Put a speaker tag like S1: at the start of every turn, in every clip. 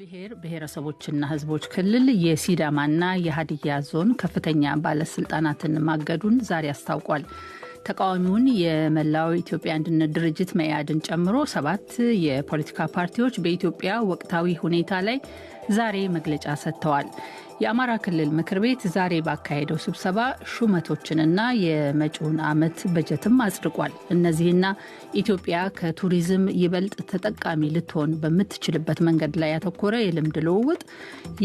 S1: ብሔር ብሔረሰቦችና ሕዝቦች ክልል የሲዳማና የሀዲያ ዞን ከፍተኛ ባለስልጣናትን ማገዱን ዛሬ አስታውቋል። ተቃዋሚውን የመላው ኢትዮጵያ አንድነት ድርጅት መኢአድን ጨምሮ 7 የፖለቲካ ፓርቲዎች በኢትዮጵያ ወቅታዊ ሁኔታ ላይ ዛሬ መግለጫ ሰጥተዋል። የአማራ ክልል ምክር ቤት ዛሬ ባካሄደው ስብሰባ ሹመቶችንና የመጪውን ዓመት በጀትም አጽድቋል። እነዚህና ኢትዮጵያ ከቱሪዝም ይበልጥ ተጠቃሚ ልትሆን በምትችልበት መንገድ ላይ ያተኮረ የልምድ ልውውጥ፣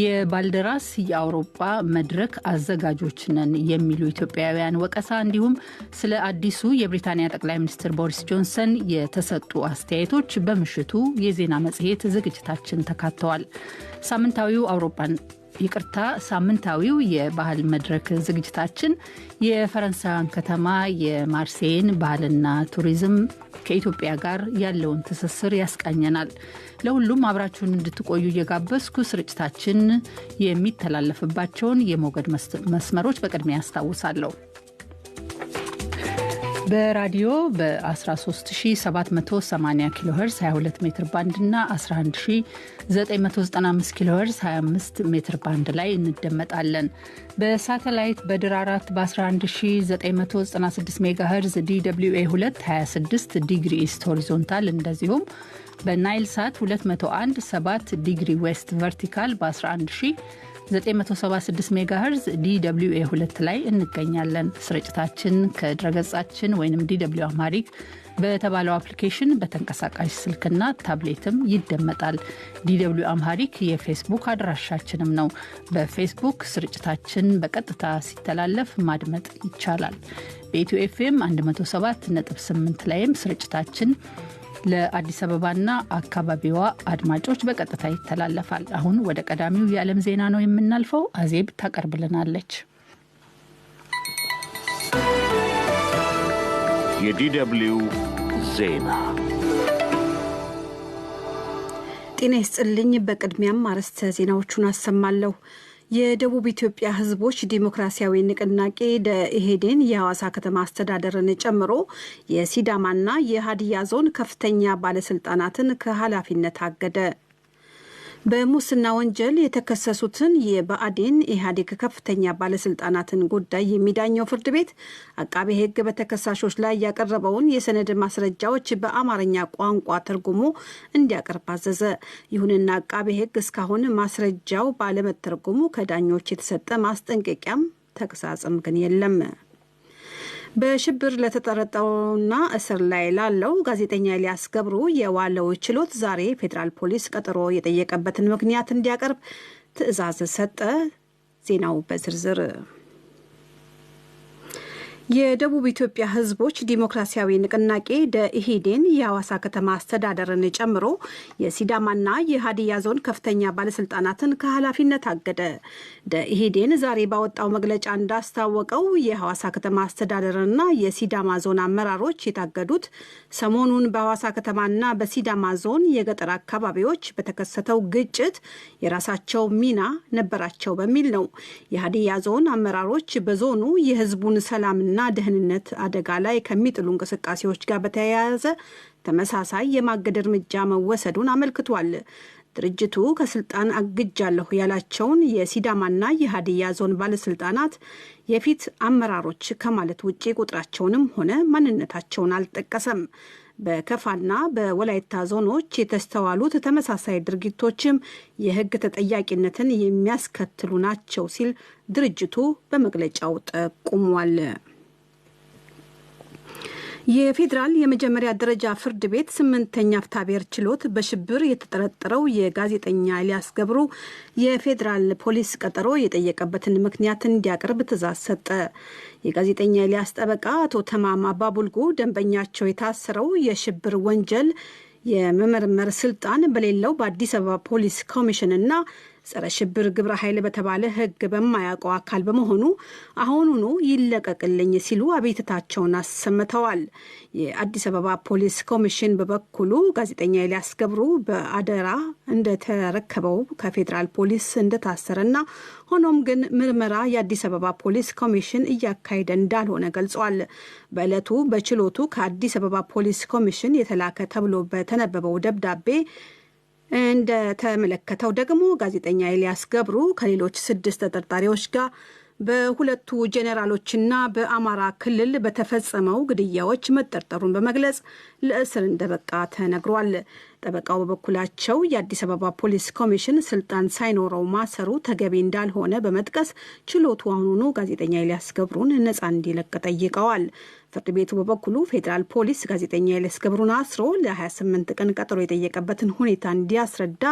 S1: የባልደራስ የአውሮፓ መድረክ አዘጋጆች ነን የሚሉ ኢትዮጵያውያን ወቀሳ፣ እንዲሁም ስለ አዲሱ የብሪታንያ ጠቅላይ ሚኒስትር ቦሪስ ጆንሰን የተሰጡ አስተያየቶች በምሽቱ የዜና መጽሔት ዝግጅታችን ተካተዋል። ሳምንታዊው አውሮፓን ይቅርታ ሳምንታዊው የባህል መድረክ ዝግጅታችን የፈረንሳውያን ከተማ የማርሴይን ባህልና ቱሪዝም ከኢትዮጵያ ጋር ያለውን ትስስር ያስቃኘናል። ለሁሉም አብራችሁን እንድትቆዩ እየጋበዝኩ ስርጭታችን የሚተላለፍባቸውን የሞገድ መስመሮች በቅድሚያ ያስታውሳለሁ። በራዲዮ በ13780 ኪሎ ሄርዝ 22 ሜትር ባንድ እና 11995 ኪሎ ሄርዝ 25 ሜትር ባንድ ላይ እንደመጣለን። በሳተላይት በድር 4 በ11996 ሜጋ ሄርዝ DWA 2 26 degree east horizontal፣ እንደዚሁም በናይል ሳት 201 7 degree west vertical በ11976 ሜጋ ሄርዝ DWA 2 ላይ እንገኛለን። ስርጭታችን ከድረገጻችን ወይም DW Amharic በተባለው አፕሊኬሽን በተንቀሳቃሽ ስልክና ታብሌትም ይደመጣል። DW Amharic የፌስቡክ አድራሻችንም ነው። በፌስቡክ ስርጭታችን በቀጥታ ሲተላለፍ ማድመጥ ይቻላል። በኢትዮ ኤፍኤም 107.8 ላይም ስርጭታችን ለአዲስ አበባና አካባቢዋ አድማጮች በቀጥታ ይተላለፋል። አሁን ወደ ቀዳሚው የዓለም ዜና ነው የምናልፈው። አዜብ ታቀርብልናለች።
S2: የ DW ዜና
S3: ጤና ይስጥልኝ። በቅድሚያም አርዕስተ ዜናዎቹን አሰማለሁ። የደቡብ ኢትዮጵያ ሕዝቦች ዲሞክራሲያዊ ንቅናቄ ደኢህዴን የሐዋሳ ከተማ አስተዳደርን ጨምሮ የሲዳማና የሀዲያ ዞን ከፍተኛ ባለስልጣናትን ከኃላፊነት አገደ። በሙስና ወንጀል የተከሰሱትን የብአዴን ኢህአዴግ ከፍተኛ ባለስልጣናትን ጉዳይ የሚዳኘው ፍርድ ቤት አቃቤ ሕግ በተከሳሾች ላይ ያቀረበውን የሰነድ ማስረጃዎች በአማርኛ ቋንቋ ተርጉሞ እንዲያቀርብ አዘዘ። ይሁንና አቃቤ ሕግ እስካሁን ማስረጃው ባለመተርጎሙ ከዳኞች የተሰጠ ማስጠንቀቂያም ተግሳጽም ግን የለም። በሽብር ለተጠረጠረውና እስር ላይ ላለው ጋዜጠኛ ኤልያስ ገብሩ የዋለው ችሎት ዛሬ ፌዴራል ፖሊስ ቀጠሮ የጠየቀበትን ምክንያት እንዲያቀርብ ትዕዛዝ ሰጠ። ዜናው በዝርዝር። የደቡብ ኢትዮጵያ ሕዝቦች ዲሞክራሲያዊ ንቅናቄ ደኢህዴን የሐዋሳ ከተማ አስተዳደርን ጨምሮ የሲዳማና የሀዲያ ዞን ከፍተኛ ባለስልጣናትን ከኃላፊነት አገደ። ደኢህዴን ዛሬ ባወጣው መግለጫ እንዳስታወቀው የሐዋሳ ከተማ አስተዳደርና የሲዳማ ዞን አመራሮች የታገዱት ሰሞኑን በሐዋሳ ከተማና በሲዳማ ዞን የገጠር አካባቢዎች በተከሰተው ግጭት የራሳቸው ሚና ነበራቸው በሚል ነው። የሀዲያ ዞን አመራሮች በዞኑ የህዝቡን ሰላምና ደህንነት አደጋ ላይ ከሚጥሉ እንቅስቃሴዎች ጋር በተያያዘ ተመሳሳይ የማገድ እርምጃ መወሰዱን አመልክቷል። ድርጅቱ ከስልጣን አግጃለሁ ያላቸውን የሲዳማና የሀዲያ ዞን ባለስልጣናት የፊት አመራሮች ከማለት ውጪ ቁጥራቸውንም ሆነ ማንነታቸውን አልጠቀሰም። በከፋና በወላይታ ዞኖች የተስተዋሉት ተመሳሳይ ድርጊቶችም የህግ ተጠያቂነትን የሚያስከትሉ ናቸው ሲል ድርጅቱ በመግለጫው ጠቁሟል። የፌዴራል የመጀመሪያ ደረጃ ፍርድ ቤት 8ኛ ፍትሐብሔር ችሎት በሽብር የተጠረጠረው የጋዜጠኛ ኤልያስ ገብሩ የፌዴራል ፖሊስ ቀጠሮ የጠየቀበትን ምክንያት እንዲያቀርብ ትዕዛዝ ሰጠ። የጋዜጠኛ ኤልያስ ጠበቃ አቶ ተማም አባቡልጉ ደንበኛቸው የታሰረው የሽብር ወንጀል የመመርመር ስልጣን በሌለው በአዲስ አበባ ፖሊስ ኮሚሽንና ጸረ ሽብር ግብረ ኃይል በተባለ ሕግ በማያውቀው አካል በመሆኑ አሁኑኑ ይለቀቅልኝ ሲሉ አቤቱታቸውን አሰምተዋል። የአዲስ አበባ ፖሊስ ኮሚሽን በበኩሉ ጋዜጠኛ ኤልያስ ገብሩ በአደራ እንደተረከበው ከፌዴራል ፖሊስ እንደታሰረና ሆኖም ግን ምርመራ የአዲስ አበባ ፖሊስ ኮሚሽን እያካሄደ እንዳልሆነ ገልጿል። በዕለቱ በችሎቱ ከአዲስ አበባ ፖሊስ ኮሚሽን የተላከ ተብሎ በተነበበው ደብዳቤ እንደተመለከተው ደግሞ ጋዜጠኛ ኤልያስ ገብሩ ከሌሎች 6 ተጠርጣሪዎች ጋር በሁለቱ ጄኔራሎችና በአማራ ክልል በተፈጸመው ግድያዎች መጠርጠሩን በመግለጽ ለእስር እንደበቃ ተነግሯል። ጠበቃው በበኩላቸው የአዲስ አበባ ፖሊስ ኮሚሽን ስልጣን ሳይኖረው ማሰሩ ተገቢ እንዳልሆነ በመጥቀስ ችሎቱ አሁኑኑ ጋዜጠኛ ኤልያስ ገብሩን ነጻ እንዲለቅ ጠይቀዋል። ፍርድ ቤቱ በበኩሉ ፌዴራል ፖሊስ ጋዜጠኛ ኤልያስ ገብሩን አስሮ ለ28 ቀን ቀጠሮ የጠየቀበትን ሁኔታ እንዲያስረዳ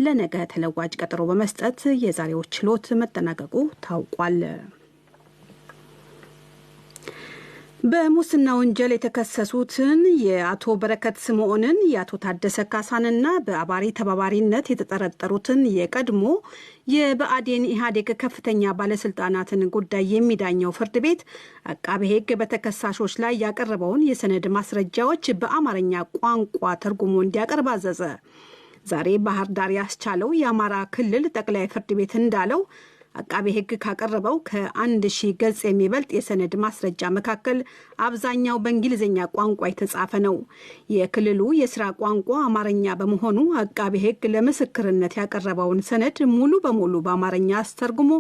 S3: ለነገ ተለዋጭ ቀጠሮ በመስጠት የዛሬው ችሎት መጠናቀቁ ታውቋል። በሙስና ወንጀል የተከሰሱትን የአቶ በረከት ስምዖንን፣ የአቶ ታደሰ ካሳንና በአባሪ ተባባሪነት የተጠረጠሩትን የቀድሞ የብአዴን ኢህአዴግ ከፍተኛ ባለስልጣናትን ጉዳይ የሚዳኘው ፍርድ ቤት አቃቤ ሕግ በተከሳሾች ላይ ያቀረበውን የሰነድ ማስረጃዎች በአማርኛ ቋንቋ ተርጉሞ እንዲያቀርብ አዘዘ። ዛሬ ባህር ዳር ያስቻለው የአማራ ክልል ጠቅላይ ፍርድ ቤት እንዳለው አቃቤ ሕግ ካቀረበው ከ1000 ገጽ የሚበልጥ የሰነድ ማስረጃ መካከል አብዛኛው በእንግሊዝኛ ቋንቋ የተጻፈ ነው። የክልሉ የስራ ቋንቋ አማርኛ በመሆኑ አቃቤ ሕግ ለምስክርነት ያቀረበውን ሰነድ ሙሉ በሙሉ በአማርኛ አስተርጉሞ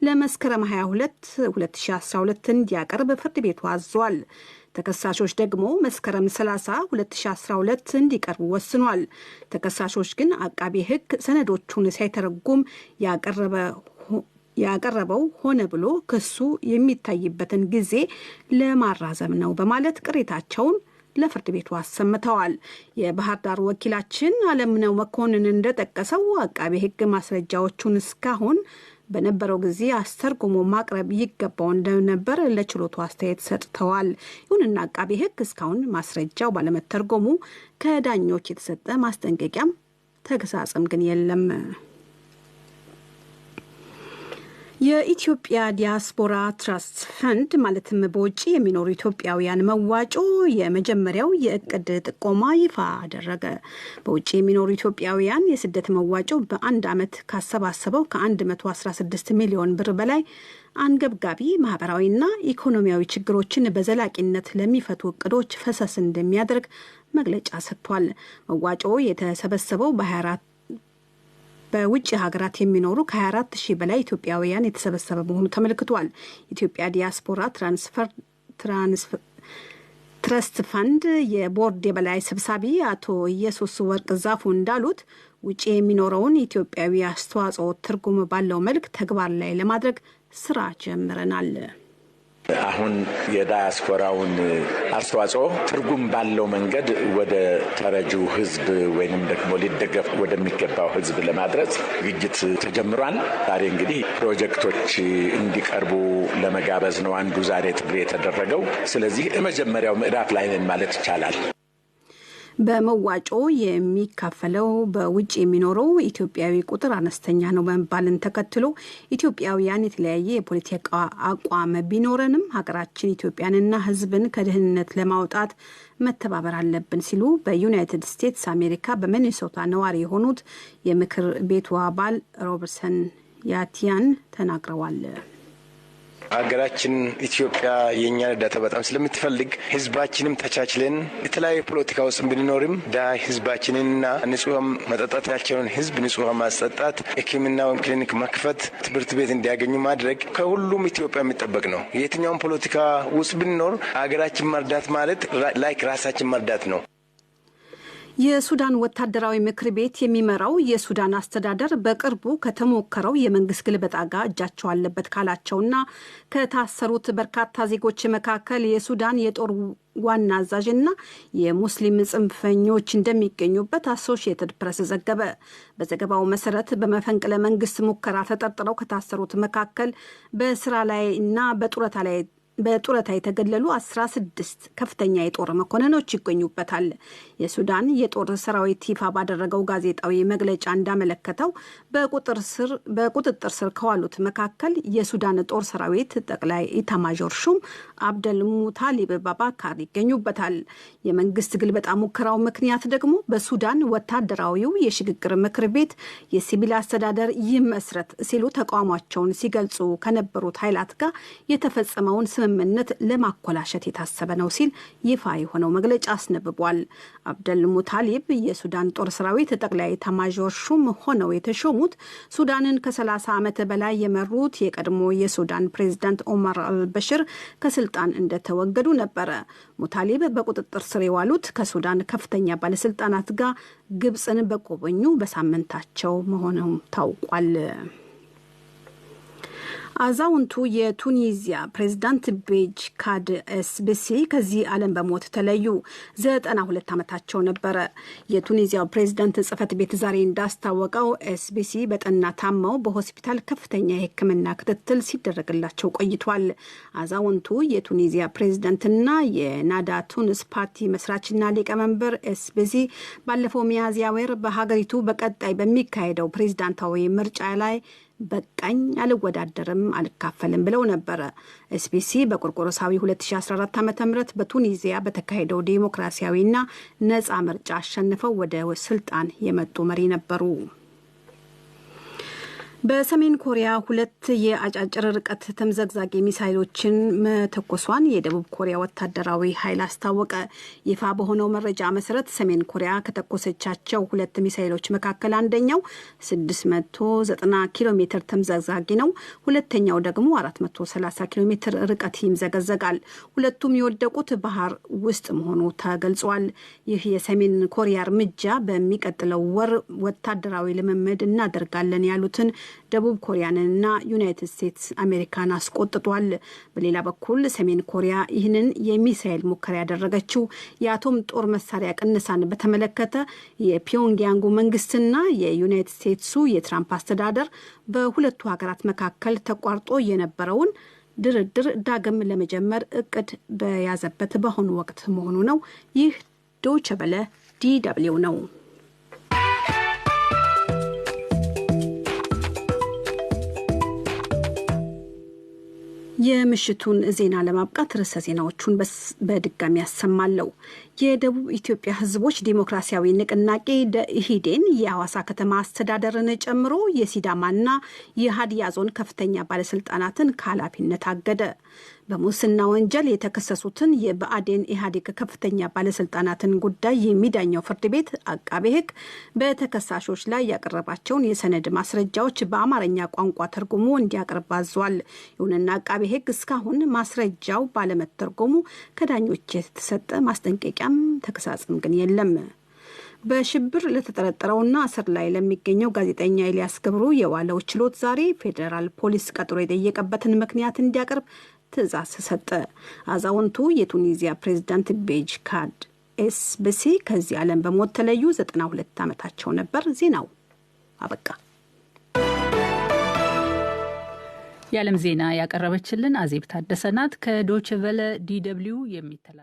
S3: ለመስከረም 22 2012 እንዲያቀርብ ፍርድ ቤቱ አዟል። ተከሳሾች ደግሞ መስከረም 30 2012 እንዲቀርቡ ወስኗል። ተከሳሾች ግን አቃቤ ሕግ ሰነዶቹን ሳይተረጉም ያቀረበው ሆነ ብሎ ክሱ የሚታይበትን ጊዜ ለማራዘም ነው በማለት ቅሬታቸውን ለፍርድ ቤቱ አሰምተዋል። የባህር ዳር ወኪላችን አለምነው መኮንን እንደጠቀሰው አቃቤ ሕግ ማስረጃዎቹን እስካሁን በነበረው ጊዜ አስተርጉሞ ማቅረብ ይገባው እንደነበር ለችሎቱ አስተያየት ሰጥተዋል። ይሁንና አቃቤ ሕግ እስካሁን ማስረጃው ባለመተርጎሙ ከዳኞች የተሰጠ ማስጠንቀቂያም ተግሳጽም ግን የለም። የኢትዮጵያ ዲያስፖራ Trust Fund ማለትም በውጭ የሚኖሩ ኢትዮጵያውያን መዋጮ የመጀመሪያው የእቅድ ጥቆማ ይፋ አደረገ። በውጭ የሚኖሩ ኢትዮጵያውያን የስደት መዋጮ በአንድ ዓመት ካሰባሰበው ከ116 ሚሊዮን ብር በላይ አንገብጋቢ ማህበራዊና ኢኮኖሚያዊ ችግሮችን በዘላቂነት ለሚፈቱ እቅዶች ፈሰስ እንደሚያደርግ መግለጫ ሰጥቷል። መዋጮ የተሰበሰበው በ24 በውጭ ሀገራት የሚኖሩ ከ24 ሺህ በላይ ኢትዮጵያውያን የተሰበሰበ መሆኑ ተመልክቷል። ኢትዮጵያ ዲያስፖራ Trust Fund የቦርድ የበላይ ሰብሳቢ አቶ ኢየሱስ ወርቅ ዛፉ እንዳሉት ውጭ የሚኖረውን ኢትዮጵያዊ አስተዋጽኦ ትርጉም ባለው መልክ ተግባር ላይ ለማድረግ ስራ ጀምረናል።
S4: አሁን የዳያስፖራውን አስተዋጽኦ ትርጉም ባለው መንገድ ወደ ተረጂው ሕዝብ ወይንም ደግሞ ሊደገፍ ወደሚገባው ሕዝብ ለማድረስ ዝግጅት ተጀምሯል። ዛሬ እንግዲህ ፕሮጀክቶች እንዲቀርቡ ለመጋበዝ ነው አንዱ ዛሬ ጥሪ የተደረገው። ስለዚህ የመጀመሪያው ምዕራፍ ላይ ነን ማለት ይቻላል።
S3: በመዋጮ የሚካፈለው በውጭ የሚኖረው ኢትዮጵያዊ ቁጥር አነስተኛ ነው መባልን ተከትሎ ኢትዮጵያውያን የተለያየ የፖለቲካ አቋም ቢኖረንም ሀገራችን ኢትዮጵያንና ሕዝብን ከድህነት ለማውጣት መተባበር አለብን ሲሉ በዩናይትድ ስቴትስ አሜሪካ በሚኒሶታ ነዋሪ የሆኑት የምክር ቤቱ አባል ሮበርትሰን ያቲያን ተናግረዋል።
S5: ሀገራችን ኢትዮጵያ የእኛን እርዳታ በጣም ስለምትፈልግ ህዝባችንም ተቻችለን የተለያዩ ፖለቲካ ውስጥ ብንኖርም ዳ ህዝባችንንና ንጹህ መጠጣት ያልቻለውን ህዝብ ንጹህ ማስጠጣት፣ ሕክምና ወይም ክሊኒክ መክፈት፣ ትምህርት ቤት እንዲያገኙ ማድረግ ከሁሉም ኢትዮጵያ የሚጠበቅ ነው። የትኛውም ፖለቲካ ውስጥ ብንኖር ሀገራችን መርዳት ማለት like ራሳችን መርዳት ነው።
S3: የሱዳን ወታደራዊ ምክር ቤት የሚመራው የሱዳን አስተዳደር በቅርቡ ከተሞከረው የመንግስት ግልበጣ ጋር እጃቸው አለበት ካላቸውና ከታሰሩት በርካታ ዜጎች መካከል የሱዳን የጦር ዋና አዛዥና የሙስሊም ጽንፈኞች እንደሚገኙበት አሶሺየትድ ፕሬስ ዘገበ። በዘገባው መሰረት በመፈንቅለ መንግስት ሙከራ ተጠርጥረው ከታሰሩት መካከል በስራ ላይ እና በጡረታ ላይ በጡረታ የተገለሉ 16 ከፍተኛ የጦር መኮንኖች ይገኙበታል። የሱዳን የጦር ሰራዊት ይፋ ባደረገው ጋዜጣዊ መግለጫ እንዳመለከተው በቁጥጥር ስር ከዋሉት መካከል የሱዳን ጦር ሰራዊት ጠቅላይ ኢታማዦር ሹም አብደል ሙታሊብ ባባካር ይገኙበታል። የመንግስት ግልበጣ ሙከራው ምክንያት ደግሞ በሱዳን ወታደራዊው የሽግግር ምክር ቤት የሲቪል አስተዳደር ይመስረት ሲሉ ተቃውሟቸውን ሲገልጹ ከነበሩት ኃይላት ጋር የተፈጸመውን ስምምነት ለማኮላሸት የታሰበ ነው ሲል ይፋ የሆነው መግለጫ አስነብቧል። አብደል ሙታሊብ የሱዳን ጦር ሰራዊት ጠቅላይ ኤታማዦር ሹም ሆነው የተሾሙት ሱዳንን ከ30 ዓመት በላይ የመሩት የቀድሞ የሱዳን ፕሬዝዳንት ኦማር አልበሽር ከስልጣን እንደተወገዱ ነበረ። ሙታሊብ በቁጥጥር ስር የዋሉት ከሱዳን ከፍተኛ ባለስልጣናት ጋር ግብፅን በጎበኙ በሳምንታቸው መሆኑም ታውቋል። አዛውንቱ የቱኒዚያ ፕሬዝዳንት ቤጅ ካድ ኤስቢሲ ከዚህ ዓለም በሞት ተለዩ። 92 ዓመታቸው ነበረ። የቱኒዚያው ፕሬዝዳንት ጽሕፈት ቤት ዛሬ እንዳስታወቀው ኤስቢሲ በጠና ታመው በሆስፒታል ከፍተኛ የሕክምና ክትትል ሲደረግላቸው ቆይቷል። አዛውንቱ የቱኒዚያ ፕሬዝዳንትና የናዳ ቱንስ ፓርቲ መስራችና ሊቀመንበር ኤስቢሲ ባለፈው ሚያዝያ ወር በሀገሪቱ በቀጣይ በሚካሄደው ፕሬዝዳንታዊ ምርጫ ላይ በቃኝ፣ አልወዳደርም፣ አልካፈልም ብለው ነበረ። ኤስቢሲ በቆርቆሮሳዊ 2014 ዓ ም በቱኒዚያ በተካሄደው ዴሞክራሲያዊና ነፃ ምርጫ አሸንፈው ወደ ስልጣን የመጡ መሪ ነበሩ። በሰሜን ኮሪያ ሁለት የአጫጭር ርቀት ተምዘግዛጊ ሚሳይሎችን መተኮሷን የደቡብ ኮሪያ ወታደራዊ ኃይል አስታወቀ። ይፋ በሆነው መረጃ መሰረት ሰሜን ኮሪያ ከተኮሰቻቸው ሁለት ሚሳይሎች መካከል አንደኛው 690 ኪሎ ሜትር ተምዘግዛጊ ነው። ሁለተኛው ደግሞ 430 ኪሎ ሜትር ርቀት ይምዘገዘጋል። ሁለቱም የወደቁት ባህር ውስጥ መሆኑ ተገልጿል። ይህ የሰሜን ኮሪያ እርምጃ በሚቀጥለው ወር ወታደራዊ ልምምድ እናደርጋለን ያሉትን ደቡብ ኮሪያንና ዩናይትድ ስቴትስ አሜሪካን አስቆጥቷል። በሌላ በኩል ሰሜን ኮሪያ ይህንን የሚሳኤል ሙከራ ያደረገችው የአቶም ጦር መሳሪያ ቅነሳን በተመለከተ የፒዮንግያንጉ መንግስትና የዩናይትድ ስቴትሱ የትራምፕ አስተዳደር በሁለቱ ሀገራት መካከል ተቋርጦ የነበረውን ድርድር ዳግም ለመጀመር እቅድ በያዘበት በአሁኑ ወቅት መሆኑ ነው። ይህ ዶይቼ ቬለ DW ነው። የምሽቱን ዜና ለማብቃት ርዕሰ ዜናዎቹን በድጋሚ ያሰማለሁ። የደቡብ ኢትዮጵያ ሕዝቦች ዲሞክራሲያዊ ንቅናቄ ደኢህዴን የሐዋሳ ከተማ አስተዳደርን ጨምሮ የሲዳማና የሀዲያ ዞን ከፍተኛ ባለስልጣናትን ከኃላፊነት አገደ። በሙስና ወንጀል የተከሰሱትን የብአዴን ኢህአዴግ ከፍተኛ ባለስልጣናትን ጉዳይ የሚዳኘው ፍርድ ቤት አቃቤ ሕግ በተከሳሾች ላይ ያቀረባቸውን የሰነድ ማስረጃዎች በአማርኛ ቋንቋ ተርጉሞ እንዲያቀርብ አዟል። ይሁንና አቃቤ ሕግ እስካሁን ማስረጃው ባለመተርጎሙ ከዳኞች የተሰጠ ማስጠንቀቂያም ተከሳጽም ግን የለም። በሽብር ለተጠረጠረውና እስር ላይ ለሚገኘው ጋዜጠኛ ኤልያስ ገብሩ የዋለው ችሎት ዛሬ ፌዴራል ፖሊስ ቀጥሮ የጠየቀበትን ምክንያት እንዲያቀርብ ትዕዛዝ ሰጠ። አዛውንቱ የቱኒዚያ ፕሬዝዳንት ቤጅ ካድ ኤስቢሲ ከዚህ ዓለም በሞት ተለዩ። 92 ዓመታቸው ነበር። ዜናው አበቃ።
S1: የዓለም ዜና ያቀረበችልን አዜብ ታደሰ ናት። ከዶይቼ ቬለ DW የሚተላለፍ